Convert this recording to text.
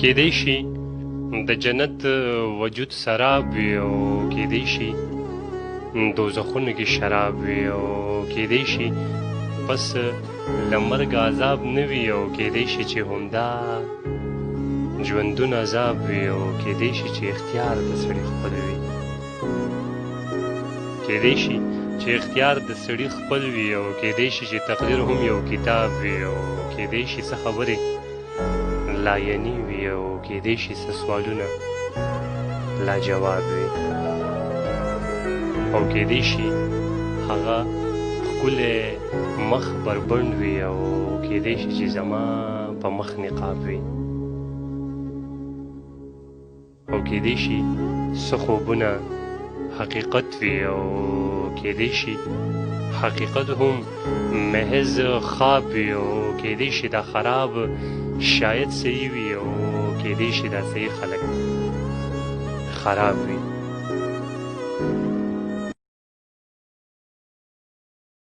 کېدای شي د جنت وجود سراب وي او کېدای شي دوزخونو کې شراب وي او کېدای شي پس له مرګه عذاب نه وي او کېدای شي چې همدا ژوندون عذاب وي او کېدای شي چې اختیار د سړي خپل وي. کېدای شي چې اختیار د سړي خپل وي او کېدای شي چې تقدیر هم یو کتاب وي او کېدای شي څه خبرې لایني وي او کېدای شي څه سوالونه لا جواب وي او کېدای شي هغه ښکلی مخ بربنډ وي او کېدای شي چې زما په مخ نقاب وي او کېدای شي څه خوبونه حقیقت وي او کېدای شي حقیقت هم محض خواب وي او کېدای شي دا خراب شاید صحیح وي او کېدای شي دا صحیح خلک خراب وي.